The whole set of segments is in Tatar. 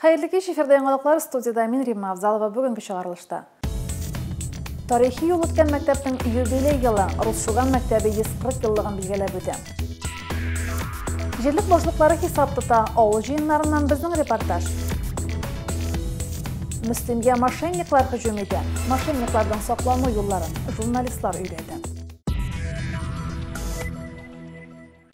Хәерле кич, эфирда яңалыклар, студияда мин Римма Авзалова, бүгенге чыгарылышта. Тарихи юл үткән мәктәпнең юбилей елы, Рус Шуган мәктәбе 140 еллыгын билгеләп үтә. Җирлек башлыклары хисап тота, авыл җыеннарыннан безнең репортаж. Мөслимгә мошенниклар һөҗүм итә. Мошенниклардан саклану юлларын журналистлар өйрәтә.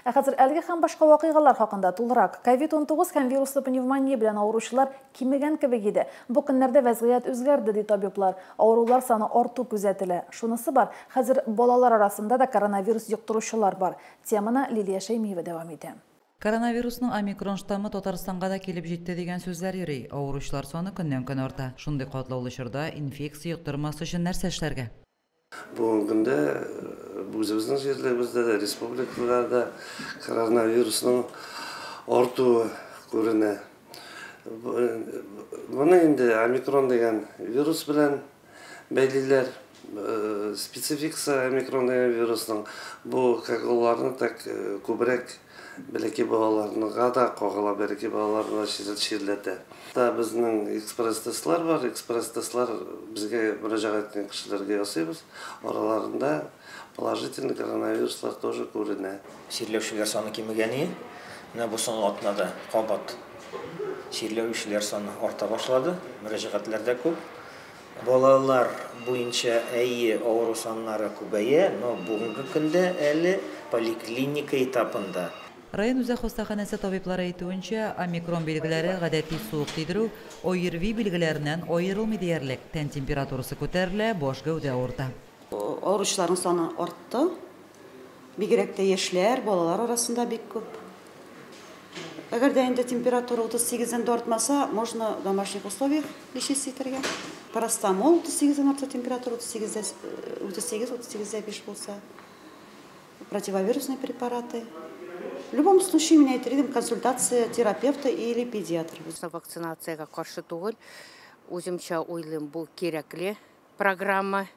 Ә хәзер әлеге һәм башка вакыйгалар хакында тулырак. Ковид-19 һәм вируслы пневмония белән авыручылар кимегән кебек иде. Бу көннәрдә вәзгыять үзгәрде, ди табиблар. Авырулар саны арту күзәтелә. Шунысы бар, хәзер балалар арасында да коронавирус йоктыручылар бар. Теманы Лилия Шәймиева дәвам итә. Коронавирусның омикрон штаммы Татарстанга да килеп җитте дигән сүзләр йөри. Авыручылар саны көннән-көн арта. Шундый катлаулы чорда инфекция йоктырмас өчен нәрсә эшләргә? Бүгенге көндә үзебезнең җирлегебездә дә, республикада да коронавирусның артуы күренә. Моны инде омикрон дигән вирус белән бәйлиләр. Спецификасы омикрон дигән вирусның бу как уларны так күбрәк бәләкәй балаларга да кагыла, бәләкәй балаларны чирләтә. Та безнең экспресс-тестлар бар, экспресс-тестлар безгә мөрәҗәгать иткән кешеләргә ясыйбыз. Араларында положительный коронавируслар тоже күренә. Чирләүчеләр саны кимегән. Менә бу соңгы атнада кабат чирләүчеләр саны арта башлады. Мөрәҗәгатьләр дә күп. Балалар буенча әйе авыру саннары күбәя, но бүгенге көндә әле поликлиника этапында. Район үзәк хастаханәсе табиблары әйтүенчә, омикрон билгеләре гадәти суык тидерү, ОРВИ билгеләреннән аерылмый диярлек. Тән температурасы күтәрелә, баш гәүдә авырта. Авыручыларның саны артты. Бигрәк тә яшьләр, балалар арасында бик күп. Әгәр дә инде температура 38-дән дә артмаса, можно в домашних условиях лечиться итәргә. Парацетамол 38-дән артса, температура 38, 38,5 булса. Противовирусные препараты. В любом случае, меня это консультация терапевта или педиатра. Вакцинацияга каршы түгел. Үземчә уйлыйм, бу кирәкле программа.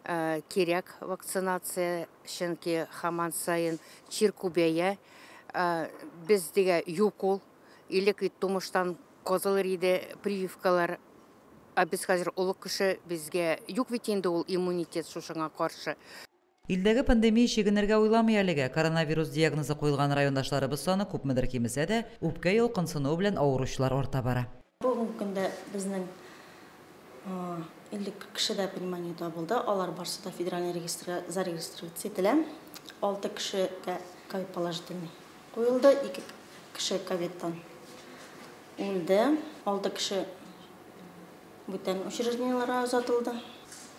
Кирәк вакцинация, чөнки һаман саен чир күбәя. Бездә юк ул. Элек бит тумыштан казылыр иде прививкалар. Ә без хәзер олы кеше, безгә юк бит инде ул иммунитет шушыңа каршы. Илдәге пандемия чигенергә уйламый әлегә. Коронавирус диагнозы куелган райондашларыбыз саны күпмедер кимесә дә, үпкә ялкынсынуы белән авыручылар арта бара. Бүгенге көндә безнең 50 кешедә пневмония табылды. Алар барсы да федеральный регистрга зарегистрироваться ителә. 6 кешегә ковид положительный куелды, 2 кеше ковидтан үлде, 6 кеше бүтән учреждениеләргә озатылды.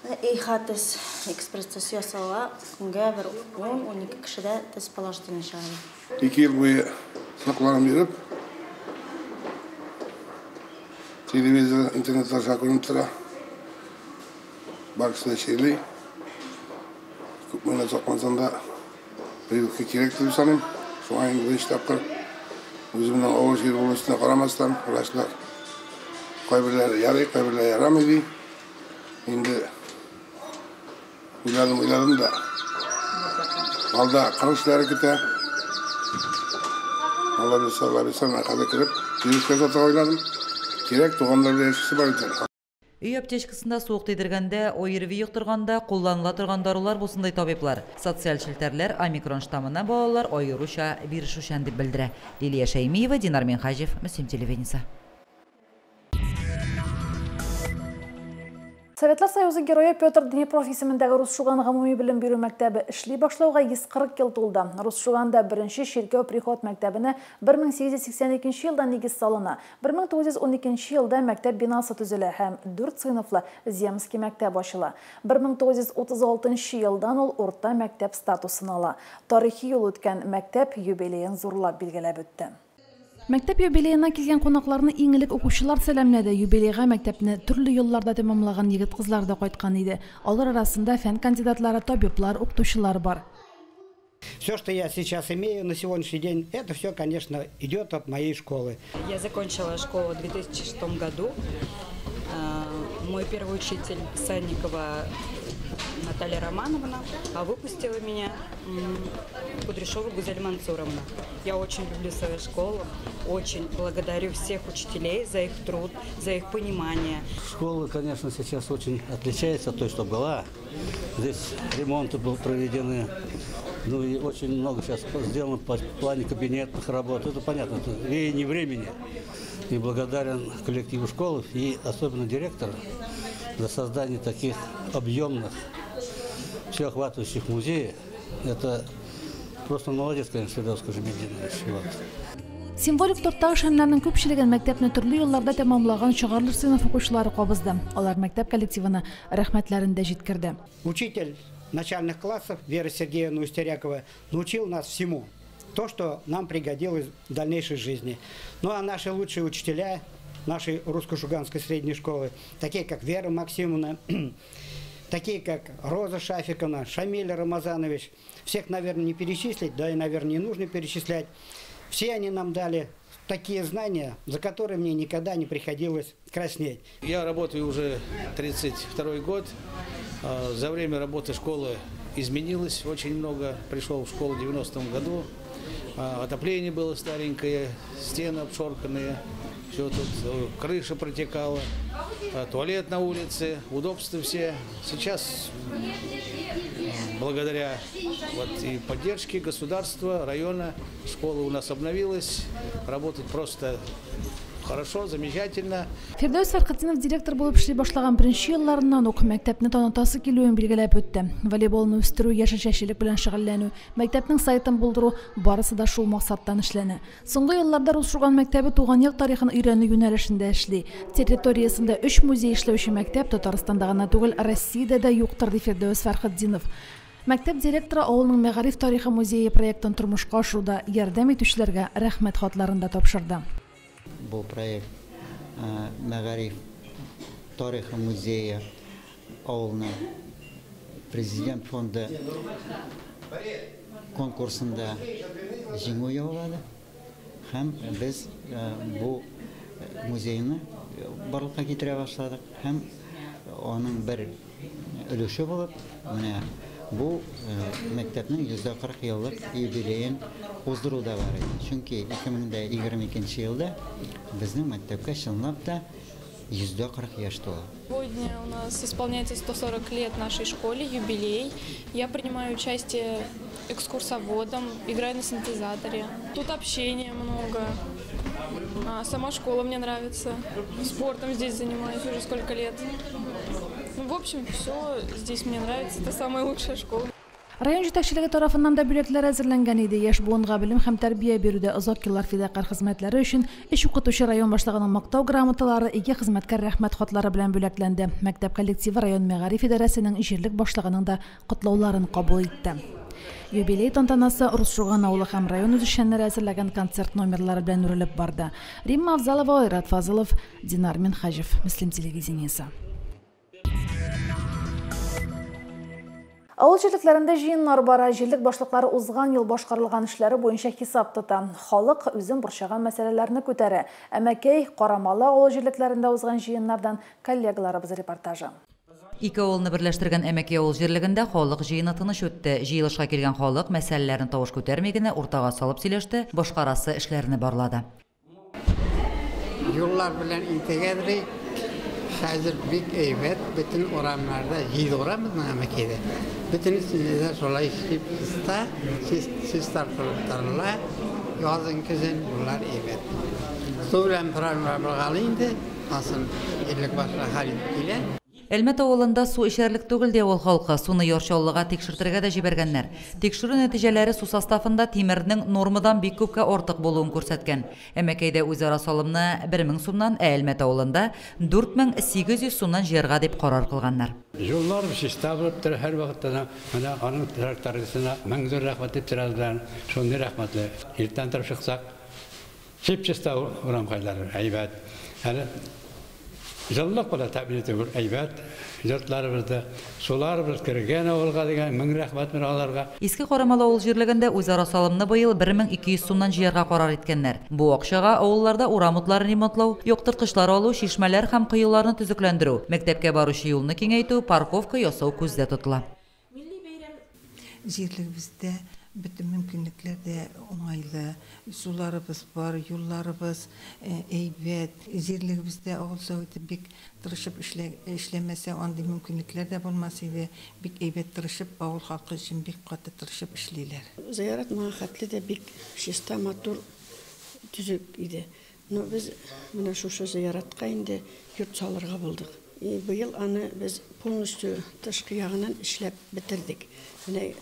ИХ-тест, экспресс-тест ясала, көнгә бер 10-12 кешедә тест положительный чыгарды. 2 ел буе сакланып йөреп, телевизор, интернет аша күренеп тора. Барысы да чирли. Күпме генә саклансам да, прививка кирәк дип саныйм. Шуңа инде беренче тапкыр үземнең авыр чир булу өстенә карамастан, врачлар кайберләре ярый, кайберләре ярамый ди. Инде уйладым, уйладым да. Алда кыр эшләре көтә. Алла бирсә, Алла бирсә, менә хәзер кереп, прививка ясатырга уйладым. Кирәк, туганнар белән яшисе бар икән. Өй аптечкасында суык тидергәндә, ОРВИ йоктырганда кулланыла торган дарулар булсын ди табиблар. Социаль челтәрләр омикрон штаммына балалар аеруча бирешүчән дип белдерә. Лилия Шәймиева, Динар Минһаҗев, Мөслим телевидениесе. Советлар Союзы герое Петр Днепров исемендәге Рус Шуган гомуми белем бирү мәктәбе эшли башлауга 140 ел тулды. Рус Шуганда беренче чиркәү приход мәктәбенә 1882 елда нигез салына. 1912 елда мәктәп бинасы төзелә һәм 4 сыйныфлы Земский мәктәп ачыла. 1936 елдан ул урта мәктәп статусын ала. Тарихи юл үткән мәктәп юбилеен зурлап билгеләп үтте. Мәктәп юбилеена килгән кунакларны иң элек укучылар сәламләде. Юбилейга мәктәпне төрле елларда тәмамлаган егет-кызлар да кайткан иде. Алар арасында фән кандидатлары, табиблар, укытучылар бар. Все, что я сейчас имею на сегодняшний день, это все, конечно, идет от моей школы. Я закончила школу в 2006 году. Мой первый учитель Санникова Наталья Романовна, а выпустила меня Кудряшова Гузель Мансуровна. Я очень люблю свою школу, очень благодарю всех учителей за их труд, за их понимание. Школа, конечно, сейчас очень отличается от той, что была. Здесь ремонты были проведены. Ну и очень много сейчас сделано по плане кабинетных работ. Это понятно, это веяние времени. И благодарен коллективу школы и особенно директору за создание таких объемных, всеохватывающих музеев. Это просто молодец, конечно, Фирдәүс Кожеметдинович. Вот. Символик торттагы шәмнәрнең күпчелеген мәктәпне төрле елларда тәмамлаган чыгарылыш сыйныф укучылары кабызды. Алар мәктәп коллективына рәхмәтләрен дә җиткерде. Учитель начальных классов Вера Сергеевна Устерякова научил нас всему, то, что нам пригодилось в дальнейшей жизни. Ну а наши лучшие учителя нашей русско-шуганской средней школы, такие как Вера Максимовна, такие как Роза Шафиковна, Шамиль Рамазанович, всех, наверное, не перечислить, да и, наверное, не нужно перечислять. Все они нам дали такие знания, за которые мне никогда не приходилось краснеть. Я работаю уже 32-й год. За время работы школы изменилось очень много. Пришел в школу в 90-м году. Отопление было старенькое, стены обшорканные, все тут, крыша протекала, туалет на улице, удобства все. Сейчас, благодаря вот и поддержке государства, района, школа у нас обновилась, работать просто хорошо, замечательно. Фирдәүс Фәрхетдинов директор булып эшли башлаган беренче елларыннан ук мәктәпне танытасы килүен билгеләп үтте. Волейболны үстерү, яшелчәчелек белән шөгыльләнү, мәктәпнең сайтын булдыру барысы да шул максаттан эшләнә. Соңгы елларда Рус Шуган мәктәбе туган як тарихын өйрәнү юнәлешендә эшли. Территориясендә 3 музей эшләүче мәктәп Татарстанда гына түгел, Россиядә дә юктыр, ди Фирдәүс Фәрхетдинов. Мәктәп директоры авылның мәгариф тарихы музее проектын тормышка ашыруда ярдәм итүчеләргә рәхмәт хатларын да тапшырды. Бу проект мәгариф тарихы музее авылның президент фонды конкурсында җиңү яулады һәм без бу музейны барлыкка китерә башладык һәм аның бер өлеше булып менә бу мәктәпнең 140 еллык юбилеен уздыру да бар иде. Чөнки 2022 елда безнең мәктәпкә чынлап та 140 яшь тула. Сегодня у нас исполняется 140 лет нашей школе, юбилей. Я принимаю участие экскурсоводом, играю на синтезаторе. Тут общения много. Сама школа мне нравится. Спортом здесь занимаюсь уже сколько лет. Ну, в общем, все здесь мне нравится. Это самая лучшая школа. Район җитәкчелеге тарафыннан да бүләкләр әзерләнгән иде. Яшь буынга белем һәм тәрбия бирүдә озак еллар фидакарь хезмәтләре өчен өч укытучы район башлыгының мактау грамоталары, ике хезмәткәр рәхмәт хатлары белән бүләкләнде. Мәктәп коллективы район мәгариф идарәсенең җирлек башлыгының да котлауларын кабул итте. Юбилей тантанасы Рус Шуган авылы һәм район үзешчәннәре әзерләгән концерт номерлары белән үрелеп барды. Римма Авзалова, Айрат Фазылов, Динар Минхаҗев, Мөслим телевидениесе. Авыл җирлекләрендә җыеннар бара, җирлек башлыклары узган ел башкарылган эшләре буенча хисап тота. Халык үзен борчыган мәсьәләләрне күтәрә. Әмәкәй, Карамалы авыл җирлекләрендә узган җыеннардан коллегаларыбыз репортажы. Ике авылны берләштергән Әмәкәй авыл җирлегендә халык җыены тыныч үтте. Җыелышка килгән халык мәсьәләләрен тавыш күтәрми генә уртага салып сөйләште, башкарасы эшләрне барлады. Юллар белән интегәдри. Хәзер бик әйбәт, бөтен урамнарда, 7 урам безнең Әмәкәйдә. Бөтенесендә дә шулай чиста, чистартылып торыла. Язын, көзен юллар әйбәт. Су белән проблема булган инде, асын элек башка хәл итеп килә. Әлмәт авылында су эчәрлек түгел ди авыл халкы. Суны Яр Чаллыга тикшертергә дә җибәргәннәр. Тикшерү нәтиҗәләре су составында тимернең нормадан бик күпкә артык булуын күрсәткән. Әмәкәйдә үзара салымны 1000 сумнан, ә Әлмәт авылында 4800 сумнан җыярга дип карар кылганнар. Юллар чиста булып тора һәр вакытта да. Менә аның тракторчысына мең зур рәхмәт дип торабыз белән. Шундый рәхмәтле. Иртән торып чыксак, чип-чиста урам кайлары, әйбәт. Әле җылылык була, тәэмин итү әйбәт. Йортларыбызда суларыбыз кергән авылга дигән мең рәхмәт менә аларга. Иске Карамалы авыл җирлегендә үзара салымны быел 1200 сумнан җыярга карар иткәннәр. Бу акчага авылларда урам утларын ремонтлау, яктырткычлар алу, чишмәләр һәм коеларны төзекләндерү, мәктәпкә баручы юлны киңәйтү, парковка ясау күздә тотыла. Җирлегебездә бөтен мөмкинлекләр дә уңайлы. Суларыбыз бар, юлларыбыз әйбәт. Җирлегебездә авыл советы бик тырышып эшләмәсә, андый мөмкинлекләр дә булмас иде. Бик әйбәт тырышып, авыл халкы өчен бик каты тырышып эшлиләр. Зыярат моңа хәтле дә бик чиста, матур, төзек иде. Но без менә шушы зыяратка инде йорт салырга булдык. И быел аны без полностью тышкы ягыннан эшләп бетердек. Менә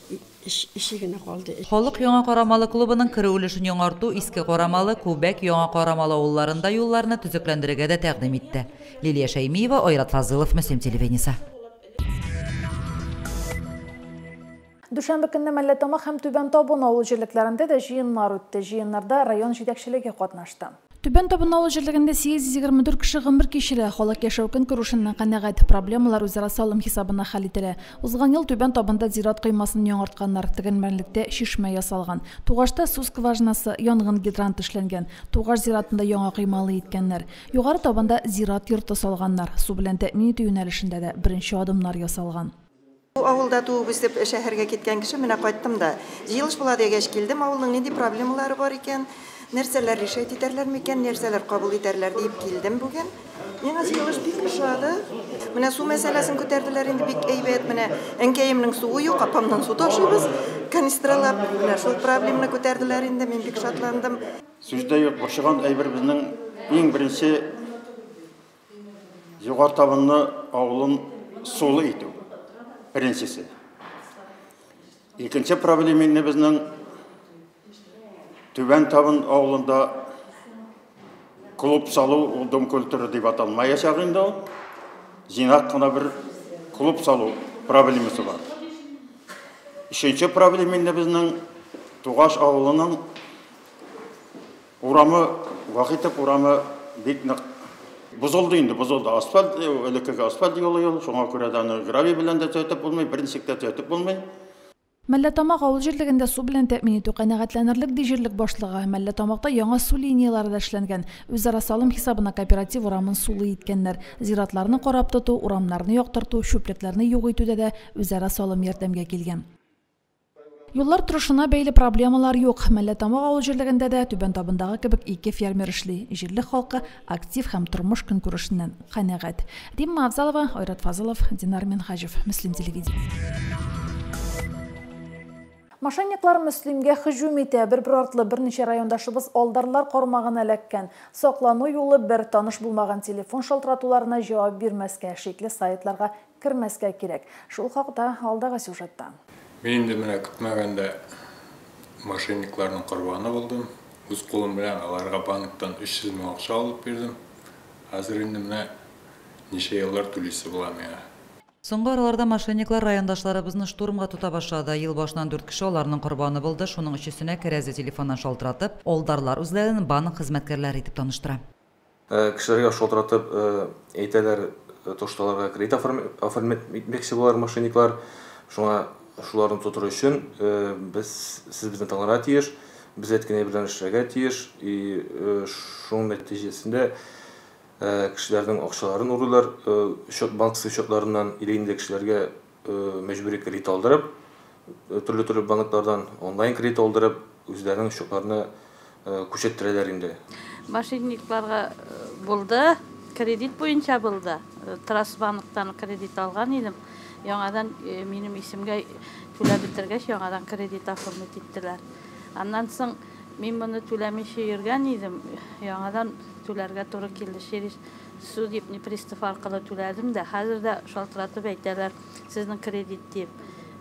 эше генә калды. Халык Яңа Карамалы клубының керү өлешен яңарту, Иске Карамалы, Күбәк, Яңа Карамалы авылларында юлларны төзекләндерергә дә тәкъдим итте. Лилия Шәймиева, Айрат Фазылов, Мөслим телевидениесе. Дүшәмбе көнне Мәлләтамак һәм Түбән Табын авыл җирлекләрендә дә җыеннар үтте. Җыеннарда район җитәкчелеге катнашты. Түбән Табын авыл җирлегендә 824 кеше гомер кичерә. Халык яшәү көнкүрешеннән канәгать. Проблемалар үзара салым хисабына хәл ителә. Узган ел Түбән Табында зират коймасын яңартканнар. Тегермәнлектә чишмә ясалган. Тугашта су скважинасы, янгын гидранты эшләнгән. Тугаш зиратында яңа коймалы иткәннәр. Югары Табында зират йорты салганнар. Су белән тәэмин итү юнәлешендә дә беренче адымнар ясалган. Бу авылда туып үсеп шәһәргә киткән кеше, менә кайттым да. Җыелыш була дигәч килдем, авылның нинди проблемалары бар икән, нәрсәләр решать итәрләр микән, нәрсәләр кабул итәрләр дип килдем бүген. Миңа җыелыш бик ошады. Менә су мәсьәләсен күтәрделәр инде бик әйбәт. Менә әнкәемнең суы юк, апамнан су ташыйбыз, канистралап. Менә шул проблеманы күтәрделәр инде, мин бик шатландым. Сүздә юк, борчыган әйбер безнең иң беренче Югары Табынны авылын сулы итү. Беренчесе. Икенче проблема инде безнең Түбән Табын авылында клуб салу, ул дом культуры дип аталмаячак инде ул. Җыйнак кына бер клуб салу проблемасы бар. Өченче проблема инде безнең Тугаш авылының урамы, Вахитов урамы бик нык бозылды инде, бозылды. Асфальт, элеккеге асфальт юлы юл, шуңа күрә дә аны гравий белән дә төзәтеп булмый, берничек тә төзәтеп булмый. Мәлләтамак авыл җирлегендә су белән тәэмин итү канәгатьләнерлек, ди җирлек башлыгы. Мәлләтамакта яңа су линияләре дә эшләнгән. Үзара салым хисабына кооператив урамын сулы иткәннәр. Зиратларны карап тоту, урамнарны яктырту, чүплекләрне юк итүдә дә үзара салым ярдәмгә килгән. Юллар торышына бәйле проблемалар юк. Мәлләтамак авыл җирлегендә дә Түбән Табындагы кебек ике фермер эшли. Җирлек халкы актив һәм тормыш көнкүрешеннән канәгать. Римма Авзалова, Айрат Фазылов, Динар Минһаҗев, Мөслим телевидениесе. Мошенниклар Мөслимгә һөҗүм итә. Бер-бер артлы берничә райондашыбыз алдарлар кармагына эләккән. Саклану юлы бер, таныш булмаган телефон шалтыратуларына җавап бирмәскә, шикле сайтларга кермәскә кирәк. Шул хакта алдагы сюжетта. Мин инде менә көтмәгәндә мошенникларның корбаны булдым. Үз кулым белән аларга банктан 300 мең акча алып бирдем. Хәзер инде менә ничә еллар түлисе була миңа. Соңгы араларда мошенниклар райондашларыбызны штурмга тота башлады. Ел башыннан 4 кеше аларның корбаны булды. Шуның өчесенә кәрәзле телефоннан шалтыратып, алдарлар үзләрен банк хезмәткәрләре итеп таныштыра. Кешеләргә шалтыратып әйтәләр, тошталарга кредит оформить итмәкче булалар мошенниклар. Шуңа шуларны тотыр өчен без сез безне тыңларга тиеш, без әйткән әйберләрне эшләргә тиеш. И шуның нәтиҗәсендә кешеләрнең акчаларын урлыйлар, счет, банковский счетларыннан или инде кешеләргә мәҗбүри кредит алдырып, төрле-төрле банклардан онлайн кредит алдырып, үзләренең счетларына күчерттерәләр инде. Мошенникларга булды, кредит буенча булды. Траст банктан кредит алган идем. Яңадан минем исемгә түләп бетергәч, яңадан кредит оформить иттеләр. Аннан соң мин моны түләмичә йөргән идем, яңадан түләргә туры килде. Через судебный пристав аркылы түләдем дә, хәзер дә шалтыратып әйтәләр, сезнең кредит дип.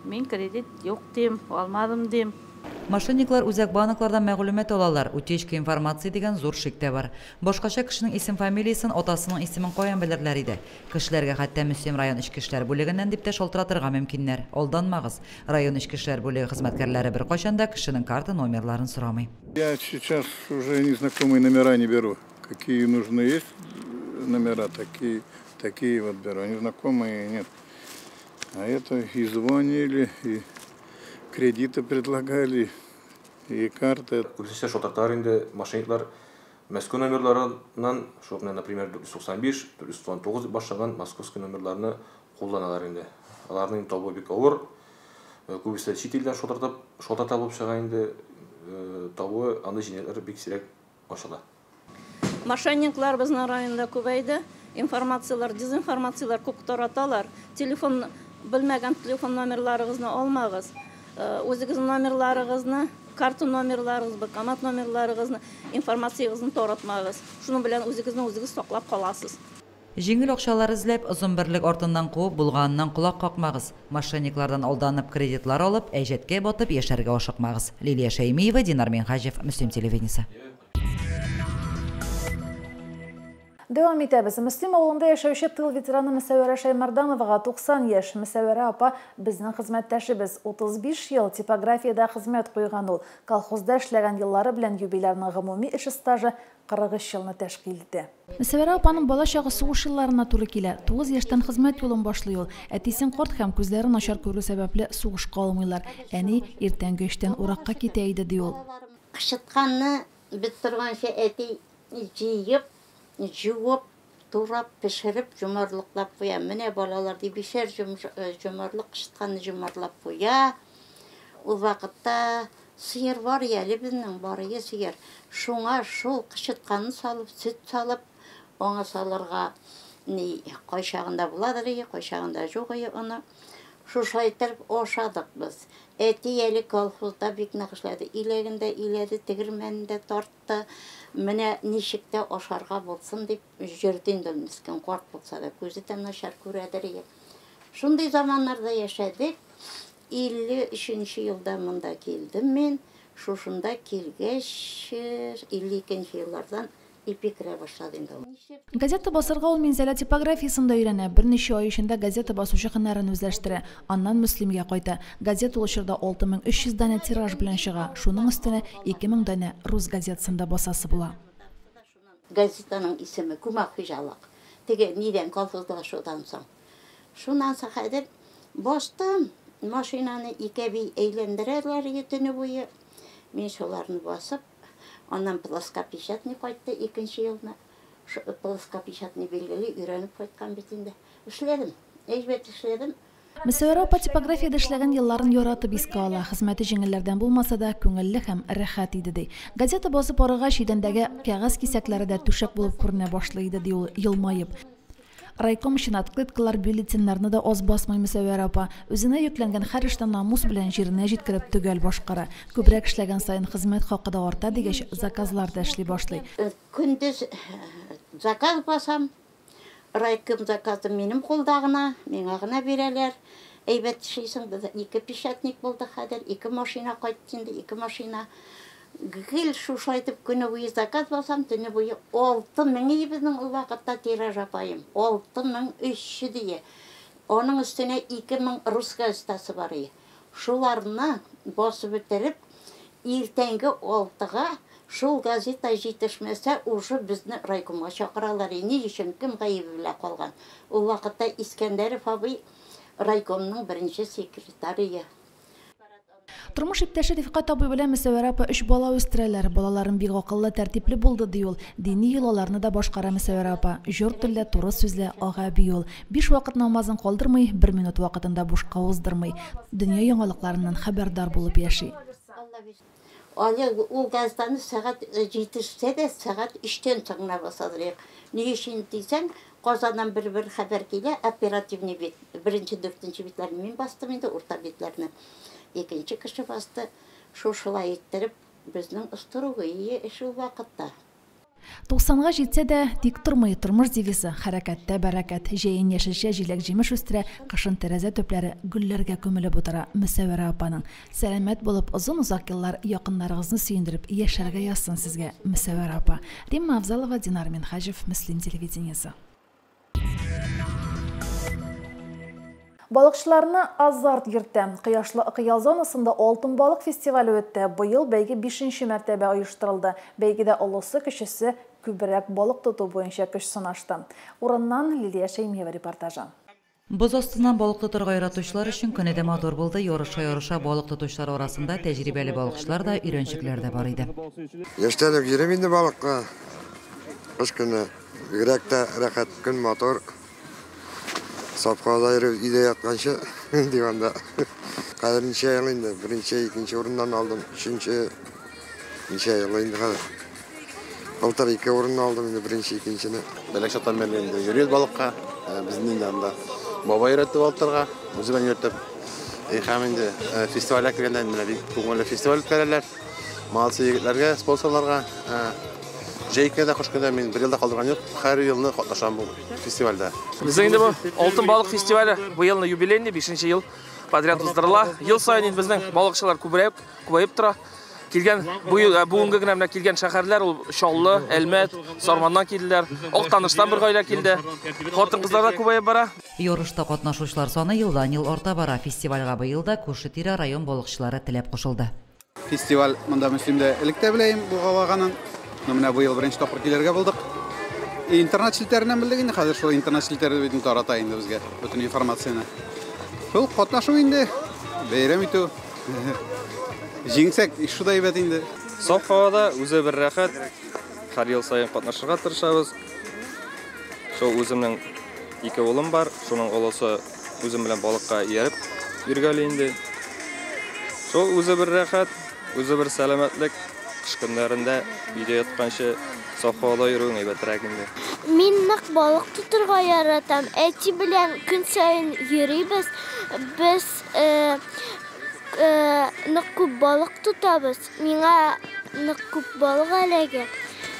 Мин кредит юк дим, алмадым дим. Мошенниклар үзәк банклардан мәгълүмат алалар. Утечка информации дигән зур шик тә бар. Башкача кешенең исем-фамилиясен, атасының исемен каян белерләр иде. Кешеләргә хәтта Мөслим район эчке эшләр бүлегеннән дип тә шалтыратырга мөмкиннәр. Алданмагыз. Район эчке эшләр бүлеге хезмәткәрләре беркайчан да кешенең карта номерларын сорамый. Я сейчас уже незнакомые номера не беру. Какие нужны есть номера, Такие вот беру. Они знакомые, нет. А это и звонили, и кредиты предлагали, и карты. Күбесенчә шалтыраталар инде мошенниклар Мәскәү номерларыннан, шул менә, например, 495, 499 дип башланган московский номерларны кулланалар инде. Аларның табуы бик авыр. Күбесе чит илдән шалтыратып, шалтырата булып чыга инде. Табуы андый җинаятьләр бик сирәк ачыла. Мошенниклар безнең районда күбәйде. Информацияләр, дезинформацияләр күп тараталар. Телефон белмәгән телефон номерларыгызны алмагыз. Үзегезнең номерларыгызны, карта номерларыгыз, банкомат номерларыгызны, информациягызны таратмагыз. Шуның белән үзегезне үзегез саклап каласыз. Җиңел акчалар эзләп, озын берлек артыннан куып, булганыннан колак какмагыз. Мошенниклардан алданып, кредитлар алып, әҗәткә батып яшәргә ашыкмагыз. Лилия Шәймиева, Динар Минһаҗев, Мөслим телевидениесе. Дәвам итәбез. Мөслим авылында яшәүче тыл ветераны Мөсәвәрә Шәймәрдановага 90 яшь. Мөсәвәрә апа безнең хезмәттәшебез. 35 ел типографиядә хезмәт куйган ул. Колхозда эшләгән еллары белән юбилярның гомуми эш стажы 43 елны тәшкил итә. Мөсәвәрә апаның бала чагы сугыш елларына туры килә. 9 яшьтән хезмәт юлын башлый ул. Әтисен карт һәм күзләре начар күрү сәбәпле сугышка алмыйлар. Әни иртәнге 3-тән уракка китә иде, ди ул. Кычытканны без торганча әти җыеп, жуып, турап, пешереп, жомарлыклап куя. Менә балалар дип бишәр жомарлык кычытканны жомарлап куя. Ул вакытта сыер бар әле безнең, бар иде сыер. Шуңа шул кычытканны салып, сөт салып, аңа салырга ни кайчагында буладыр иде, кайчагында юк иде аны. Шушылай итеп ашадык без. Әти әле колхозда бик нык эшләде. Иләгендә иләде, тегермәнендә тартты. Менә ничек тә ашарга булсын дип йөрде инде мескен, карт булса да, күзе дә начар күрәдер иде. Шундый заманнарда яшәдек. 53 елда монда килдем мин. Шушында килгәч, 52 еллардан ипи керә башлады инде ул. Газета басарга ул Минзәлә типографиясендә өйрәнә. Берничә ай эчендә газета басучы һөнәрен үзләштерә. Аннан Мөслимгә кайта. Газета ул чорда 6300 данә тираж белән чыга. Шуның өстенә 2000 данә рус газетасында басасы була. Газетаның исеме Күмәк хуҗалык. Теге нидән колхозлашудан соң. Шуннан соң хәзер бастым. Машинаны ике әби әйләндерәләр иде төне буе. Мин шуларны басып, аннан плоскопечатный кайтты икенче елны. Плоскопечатный билгеле өйрәнеп кайткан бит инде. Эшләдем, әйбәт эшләдем. Мөсәвәрә апа типографиядә эшләгән елларын яратып искә ала. Хезмәте җиңелләрдән булмаса да, күңелле һәм рәхәт иде, ди. Газета басып арыгач, идәндәге кәгазь кисәкләре дә түшәк булып күренә башлый иде, ди ул елмаеп. Райком өчен открыткалар, бюллетеннәрне дә аз басмый Мөсәвәрә апа. Үзенә йөкләнгән һәр эшне намус белән җиренә җиткереп төгәл башкара. Күбрәк эшләгән саен хезмәт хакы да арта дигәч, заказлар да эшли башлый. Көндез заказ басам. Райком заказы минем кулда гына, миңа гына бирәләр. Әйбәт эшлисең, без ике печатник булды хәзер, ике машина кайтты инде, ике машина. Гел шушылай итеп көне буе заказ басам, төне буе 6000 иде безнең ул вакытта тираж апаем. 6300 дие. Аның өстенә 2000 рус газетасы бар иде. Шуларны басып бетереп, иртәнге 6-га шул газета җитешмәсә, уже безне райкомга чакыралар. Ни өчен, кем гаебе белән калган? Ул вакытта Искәндәров абый райкомның беренче секретаре. Тормыш иптәше Рифкать абый белән Мөсәвәрә апа 3 бала үстерәләр. Балаларым бик акыллы, тәртипле булды, ди ул. Дини йолаларны да башкара Мөсәвәрә апа. Җор телле, туры сүзле ага әби ул. 5 вакыт намазын калдырмый, 1 минут вакытында бушка уздырмый. Дөнья яңалыкларыннан хәбәрдар булып яши. Әле ул газетаны сәгать җитешсә дә, сәгать 3-тән соң гына басадыр. Ни өчен дисәң, Казаннан бер-бер хәбәр килә, оперативный бит, беренче, дүртенче битләрне мин бастым инде, урта битләрне икенче кеше басты. Шушылай иттереп, безнең строгий эш ул вакытта. 90-га җитсә дә, тик тормый, тормыш девизы хәрәкәттә бәрәкәт. Җәен яшелчә җиләк-җимеш үстерә, кышын тәрәзә төпләре гөлләргә күмелеп утыра Мөсәвәрә апаның. Сәламәт булып, озын-озак еллар якыннарыгызны сөендереп яшәргә язсын сезгә, Мөсәвәрә апа. Римма Авзалова, Динар Минһаҗев, Мөслим телевидениесе. Балыкчыларны азарт йөртә. Кояшлы Ык ял зонасында Алтын балык фестивале үтте. Быел бәйге бишенче мәртәбә оештырылды. Бәйгедә олысы-кечесе күбрәк балык тоту буенча көч сынашты. Урыннан Лилия Шәймиева репортажы. Боз астыннан балык тотарга яратучылар өчен көне дә матур булды. Ярыша-ярыша балык тотучылар арасында тәҗрибәле балыкчылар да, өйрәнчекләр дә бар иде. Яшьтән үк йөрим инде балыкка. Кыш көне бигрәк тә рәхәт, көн матур. Саф һавада йөреп, өйдә ятканчы, диванда. Хәзер ничә ел инде, беренче, икенче урыннан алдым, өченче, ничә ел инде хәзер. Былтыр ике урын алдым инде, беренче, икенчене. Бәләк чактан бирле инде йөрибез балыкка. Безне инде анда бабай өйрәтте балык тотарга, үзе белән йөртеп. И һәм инде фестивальгә килгәндә инде менә бик күңелле фестиваль үткәрәләр. Молодцы егетләргә, спонсорларга. Җәй көне дә, кыш көне дә мин бер ел да калдырган юк. Һәр елны катнашам бу фестивальдә. Безнең инде бу Алтын балык фестивале бу елны юбилейный, бишенче ел подряд уздырыла. Ел саен инде безнең балыкчылар күбрәк, күбәеп тора. Килгән бу ел, бүгенге генә менә килгән шәһәрләр ул Чаллы, Әлмәт, Сарманнан килделәр. Актаныштан бер гаилә килде. Хатын-кызлар да күбәеп бара. Ярышта катнашучылар саны елдан-ел арта бара. Фестивальгә быел да күрше-тирә район балыкчылары теләп кушылды. Фестиваль монда Мөслимдә элек тә беләем булгалаганын. Но менә быел беренче тапкыр килергә булдык. Интернет челтәреннән белдек инде, хәзер шул интернет челтәре бит тарата инде безгә бөтен информацияне. Шул катнашу инде, бәйрәм итү. Җиңсәк, шул да әйбәт инде. Саф һавада үзе бер рәхәт. Һәр ел саен катнашырга тырышабыз. Шул үземнең ике улым бар, шуның олысы үзем белән балыкка ияреп йөргәли инде. Шул үзе бер рәхәт, үзе бер сәламәтлек. Кыш көннәрендә өйдә ятканчы саф һавада йөрүең әйбәтрәк инде. Мин нык балык тотырга яратам. Әти белән көн саен йөрибез. Без нык күп балык тотабыз. Миңа нык күп балык эләгә.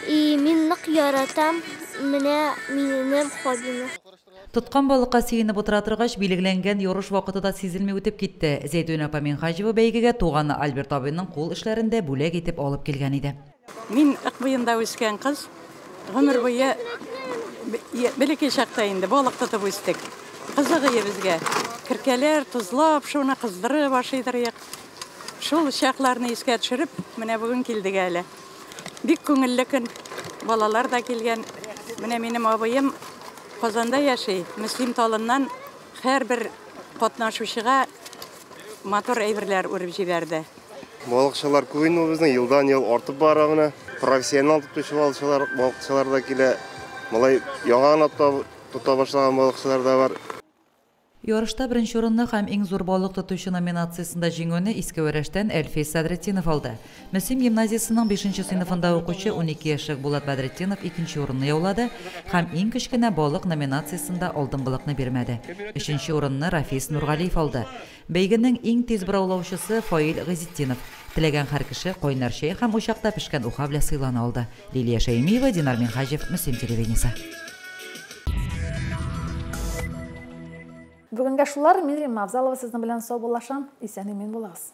И мин нык яратам менә минем хоббины. Тоткан балыкка сөенеп утыра торгач, билгеләнгән ярыш вакыты да сизелми үтеп китте. Зәйтүнә апа Минһаҗева бәйгегә туганы Альберт абыйның кул эшләрен дә бүләк итеп алып килгән иде. Мин Ык буенда үскән кыз. Гомер буе бәләкәй чакта инде балык тотып үстек. Кызык ие безгә. Керкәләр тозлап, шуны кыздырып ашыйдыр идек. Шул чакларны искә төшереп, менә бүген килдек әле. Бик күңелле көн. Балалар да килгән. Менә минем абыем Казанда яши. Мөслим талыннан һәрбер катнашучыга матур әйберләр үреп җибәрде. Балыкчылар күп инде ул безнең, елдан-ел артып бара менә. Профессионал тотучы балыкчылар, балыкчылар да килә. Малай яңа гына тота башлаган балыкчылар да бар. Ярышта беренче урынны һәм иң зур балык тотучы номинациясендә җиңүне Иске Вәрәштән Әлфис Садретдинов алды. Мөслим гимназиясенең бишенче сыйныфында укучы 12 яшьлек Булат Бәдретдинов икенче урынны яулады һәм иң кечкенә балык номинациясендә алдынгылыкны бирмәде. Өченче урынны Рафис Нургалиев алды. Бәйгенең иң тиз бораулаучысы Фаил Гыйзетдинов. Теләгән һәр кеше кайнар чәй һәм учакта пешкән уха белән сыйлана алды. Лилия Шәймиева, Динар Минһаҗев, Мөслим телевидениесе. Бүгенгә шулар, мин Римма Авзалова сезнең белән саубуллашам. Исән-имин булыгыз.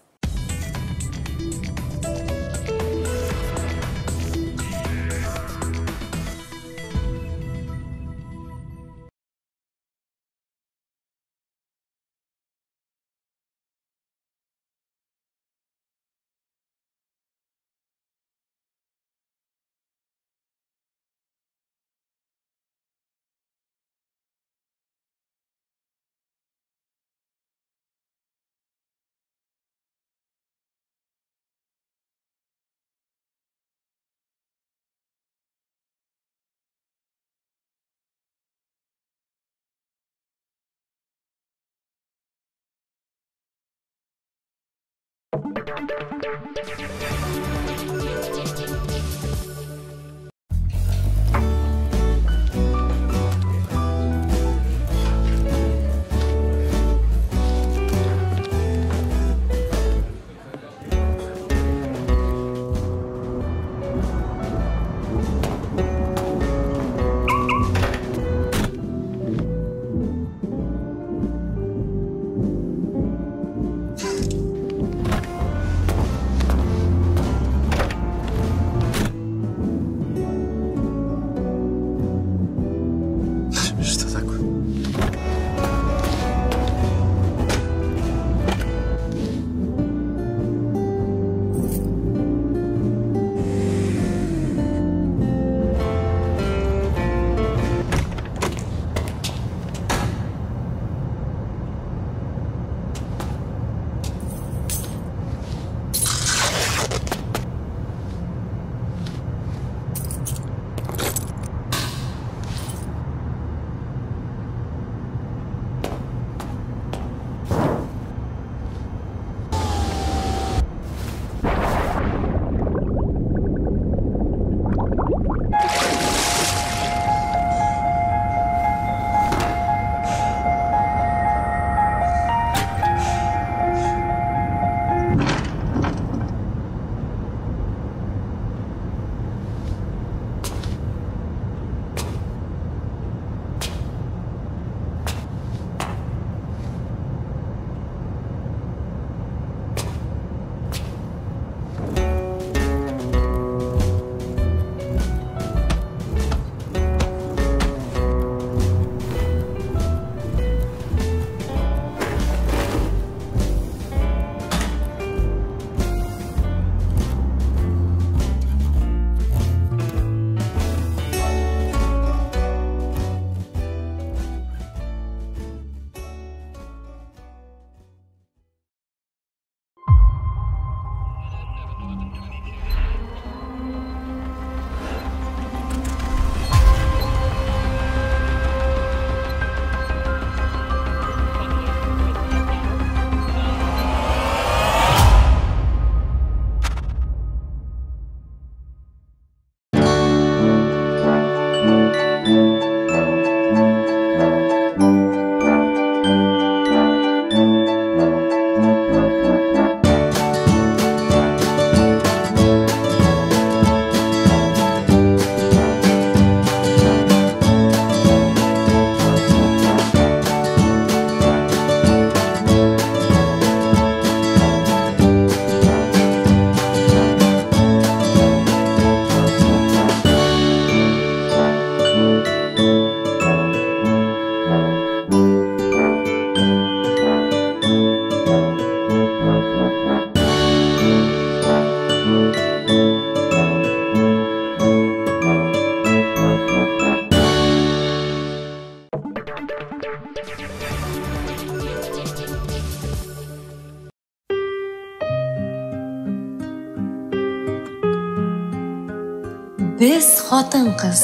Без хатын-кыз.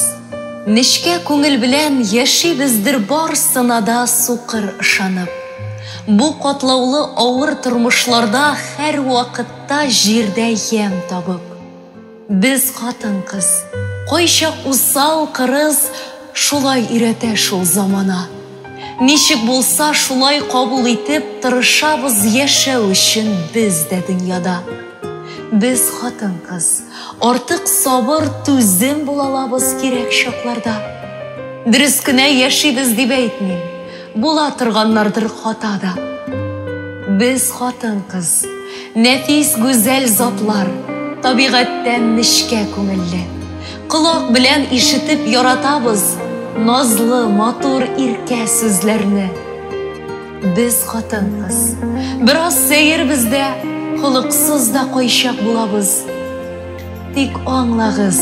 Нечкә күңел белән яшибездер барсына да сукыр ышанып. Бу катлаулы авыр тормышларда һәрвакытта җирдә ямь табып. Без хатын-кыз. Кайчак усал, кырыс, шулай өйрәтә шул замана. Ничек булса шулай кабул итеп тырышабыз яшәү өчен без дә дөньяда. Без хатын-кыз. Артык сабыр, түзем була алабыз кирәк чакларда. Дөрес кенә яшибез дип әйтмим. Була торганнардыр хата да. Без хатын-кыз, нәфис гүзәл затлар, табигатьтән нечкә күңелле. Колак белән ишетеп яратабыз назлы, матур, иркә сүзләрне. Без хатын-кыз. Бераз сәербез дә, холыксыз да кайчак булабыз. Тик аңлагыз,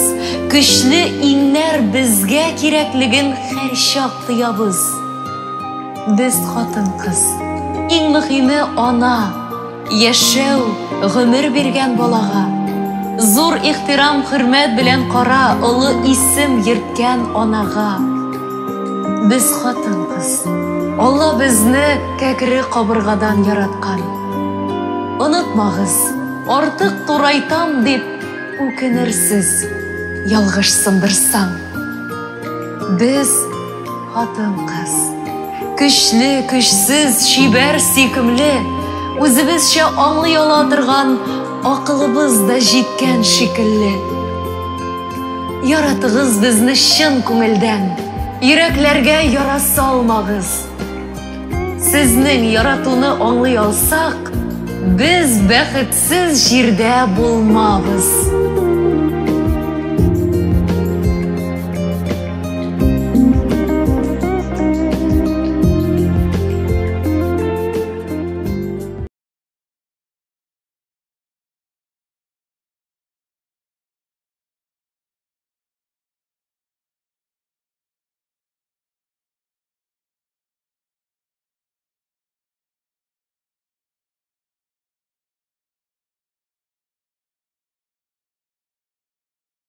көчле иңнәр безгә кирәклеген һәрчак тоябыз. Без хатын-кыз. Иң мөһиме ана, яшәү, гомер биргән балага. Зур ихтирам, хөрмәт белән кара олы исем йөрткән анага. Без хатын-кыз. Алла безне кәкре кабыргадан яраткан. Онытмагыз, артык турайтам дип үкенерсез, ялгыш сындырсаң. Без хатын-кыз. Көчле, көчсез, чибәр, сөйкемле, үзебезчә аңлый ала торган акылыбыз да җиткән шикелле. Яратыгыз безне чын күңелдән, йөрәкләргә яра салмагыз. Сезнең яратуны аңлый алсак, без бәхетсез җирдә булмабыз.